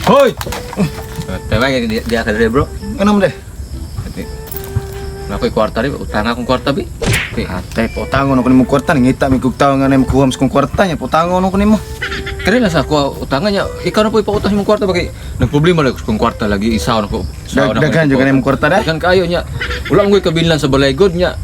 Hoy! Tama di di ka dire, bro. Ano mo de? Wala ko'y kwarta rin. Utang akong kwarta, bi. Okay. Atay, pautangon ako nimo kwarta. Nangita mi kog tawo nga na makuha mas kong kwarta niya. Pautangon ako nimo. Kaya lang sa ako, utangan niya. Ikaw na po ipautang imong kwarta. Bakit nagproblema lang kung kwarta lagi. Isaw na ko. Isaw na ko. Daghan jud ka nimong kwarta da. Daghan kayo niya. Wala mo ko'y kabinlan sa balay god niya.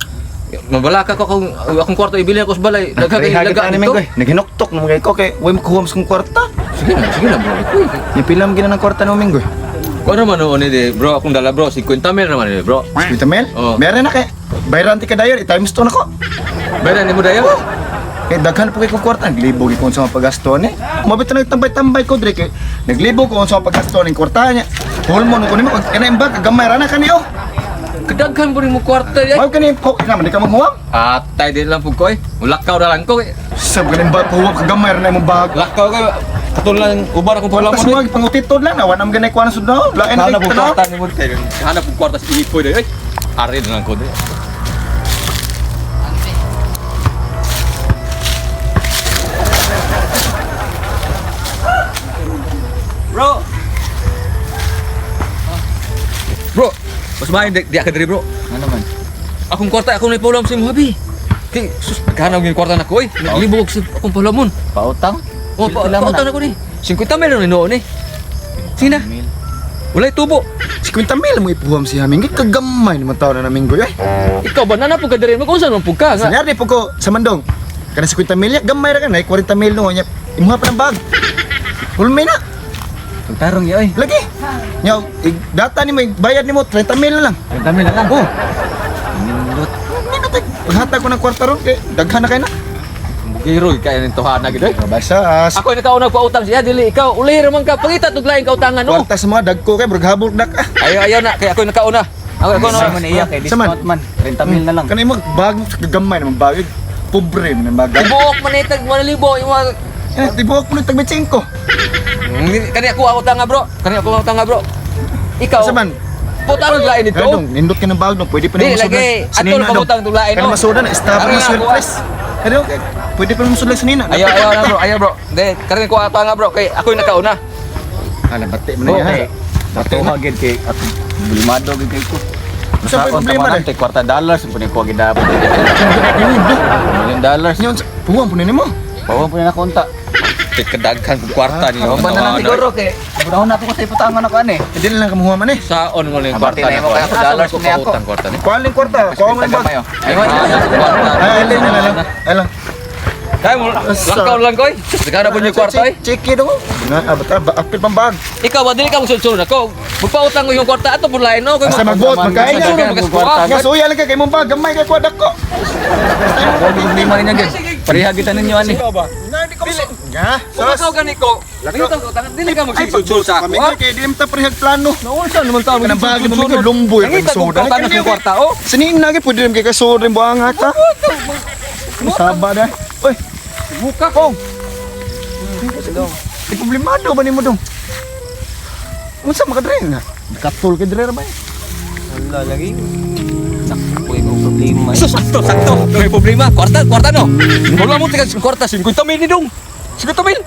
Mabalaka ko kung akong kwarta ibili ako sa balay. Daghan kayo Daghan laga ni dito. Minggoy. Naghinuktok na mga ko kay way makuha mas kong kwarta. Sige na bro. Uy, Nya pila man gina ng kwarta nimo, Minggoy? Kung ano man noon eh, bro, akong dala bro, 50 mil naman eh, bro. 50 mil? Oo. Meron na kay. Bayaran ti ka dayon, i-times 2 na ko. Bayaran ni mo dayo? Kay daghan po kay kong kwarta, naglibog ko sa mga paggasto ni. Mabit na nagtambay-tambay ko dire kay naglibog ko sa mga paggasto ning kwarta niya. Hulmo no ko nimo kana imbag gamay ra na kaniyo. Kadaghan po rin mo kwarta eh. Mao kani po na man di ka maghuwam. Atay din lang po ko eh. Mulakaw na lang ko eh. Sab kani ba huwam ka gamay ra na imong bag. Lakaw ko. Katulad lang, ubar akong Kwarta pala sa mo. mga pangutitod lang na wala man ganay kuha na sudno. Lain na Hanap kay po tanaw. kwarta ni mo. Hanap po kwarta sa ipoy dayo. Ay, ari na lang ko dayo. Bro. Bro, mas maayo di ka diri, bro. Ano man? Akong kwarta akong naipulam sa imong habi. Kay sus, naghanap yung kwarta nako oy. Naglibog sa akong palamon. Pautang? Oh, pa, Pila man pautang na? na ko ni. 50 mil na noon eh. Sige na. Mil. Walay tubo. 50 mil mo ipuham siya Minggoy, kagamay naman tao na na Minggoy eh. Ikaw ba na po ka diri mag-unsa man pud ka nga. Sanyari po ko sa mandong. Kana 50 mil ya, gamay ra ka na 40 mil no nya. Imuha pa ng bag. Hulme na. Pagtarong ya oy. Lagi. Nya, data nimo bayad nimo 30 mil na lang. 30 mil na lang. Oh, Nindot. nindot eh. Paghatag ko ng kwarta ron kay daghan na kay na. Bugiro kay ning tuhana gid oy. Basta Ako ay nakaunang pautang siya dili ikaw uli ra man ka pangita tug laing kautangan no. kwarta sa mga dagko kay murag habol dak ah. Ayaw ayaw na kay ako ay nakauna. Ako ako Sa na. mo na iya kay Sa man? discount man. 30 mil na lang. Kanay mo bag mo kagamay naman bag. Pobre man ang bag. Tibuok man itag 1,000 imo. Eh, tibuok mo tag 5. Kani ako ang utang nga bro. Kani ako ang utang nga bro. Ikaw. Asa man? Puta ang lain nito. Kaya dong, nindot ka ng bag dong, pwede pa Di, nimo lagi. masudan. Ato na pangutang tong lain, Kaya no? masudan, stop Ari na na, surprise. Kaya dong, pwede pa nimo masudan sa nina. Ayaw ayaw na bro, ayaw bro. Hindi, kani ko ang utang nga bro kay ako ay nakauna. Ala, bati mo na Oh, yan. kay Bati Tuha na. gid kay at bulimado gid kay ko. Sa Sa problema problema de? kay kwarta dollars pud ko gid dapat. Million dollars. Yun, puwang po nimo. Pawa po na konta. Kay kadaghan kong kwarta niyo. Pawa na lang siguro kay bunahon na ako sa iputangan ako ani. Hindi na lang kamuha man eh. Saon mo lang yung Abati kwarta na imo kaya Asa dollars man ko na ako. pautang kwarta ni? Kuha lang kwarta, kuha mo ng bag. Ay, Ay, ay, ay, ay, ay, lang. Kaya mo, lakaw lang ko eh. Sus, naghanap po niyo yung kwarta eh. Chiki dong. Nga, ah, bata, apil pang bag. Ikaw ba, dili ka magsulod ako. Magpautang ko yung kwarta ato po lain no. Asa magbuot, magkain na. Nga, suya lang ka kay mong bag, gamay kay kuha dako. Problema ninyo gid. Pareha gid ninyo ani. Nga, hindi ko masu- Nga, Kung sus. ikaw gani ko, pangutang ko, dili ka magsulod sa ako. Kami nga, kay di naman ta parehag plano. Naunsa naman tao Kanang bag mo may lumboy kay Nangita kong soda. pautang na kwarta oh. Siniin na gyud pwede rin kay kasoda rin buang ka. Saba na. Oy, Buka kong. Di problemado ba nimo dong? Unsa makadre nga? Katul kay dire ra ba? eh? Wala lagi. Sakto ko problema. Sus, sakto, sakto. May problema. Kwarta, kwarta no. Wala mo tika kwarta 50 mil ni dong. 50 mil.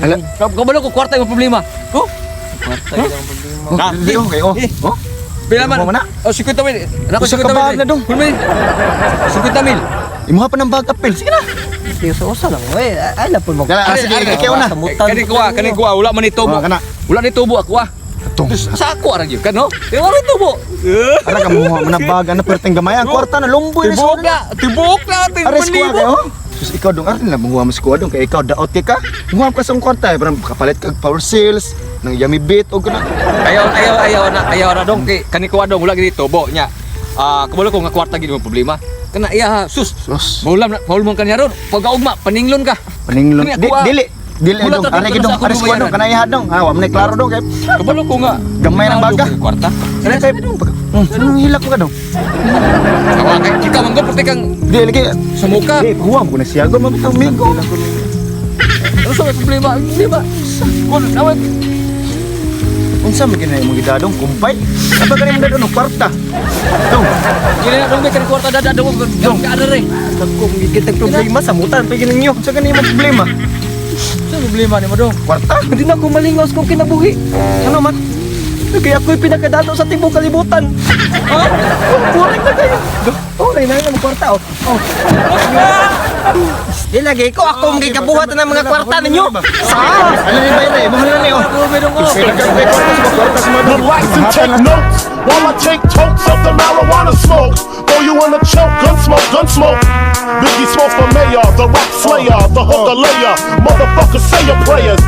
Hala. Kabalo ko kwarta yung problema. Oh, Kwarta gid ang problema. Oh, di okay oh. Eh. Oh. Pila man? Mo na? Oh, 50 mil. Nako Usa 50 ka mil. bag na dong. Mil. 50 mil. Imuha pa ng bag apil. Sige na. Usa lang, we. Ay, la po mag. Gala, ah, sige, ikaw na. Kani kuha, kani kuha wala man itubo. Oh, kana. Wala ni tubo ako ah. Tong. Sa ako ara gyud ka no? Di wala ni tubo. Ara ka muha mo na bag ana perteng gamay ang kwarta na lumboy na Tibuok na, tibuok na Ares kuha tibuok. kayo. Sus ikaw dong arin lang muha mo sa kuha dong kay ikaw daot kay ka. Muha ka sa kwarta eh parang kapalit kag power sales ng yummy bit o kana. Ayaw ayaw ayaw na ayaw na dong kay kani kuha dong wala gid tubo nya. Ah, kabalo ko nga kwarta gid mo problema. Kana iya ha, sus. Sus. Maulam na, paul mo kanya ron. Pag-augma, paninglon ka. Paninglon. Kani Di, ako, ah. dili dili Wala dong. ta Are dito gid dong sa ako ares kuha dong bayaran. kana iha dong. Ha, wa man ni klaro dong kay Kabalo ko nga. Gamay ng baga. Kwarta. Kana kay anong hilak mo ka dong? Kawa kay ikaw man gud pati kang Di lagi sumuka. Di huwa mo na siya go mabitaw migo. Ano sa may problema? Hindi ba? Kun naman Unsa man gid imong gidadong kumpay? Aba kani imong dadong kwarta. Dong. Dili na dong kay kwarta dada dong. Dong ka re. Dagko gid ang problema sa mutan pa ninyo. Unsa kani imong problema? Sa problema nimo, dong? Kwarta? Hindi na ako malingaw sa kong kinabuhi. Ano man? Kaya ako'y pinakadalo sa tibok kalibutan. Ha? Oh, boring na kayo. Oh, na na kwarta oh. Oh. Di lagi ko ako ang gikabuhat ng mga kwarta ninyo. Sa? Ano ni bayre? Mo ni oh. Kaya kay kwarta sa kwarta sa mga Relax and take notes while I take tokes of the marijuana smoke. Throw you in a choke, gun smoke, gun smoke. Biggie Smalls for mayor, the rap slayer, the hooker layer. Motherfucker, say your prayers.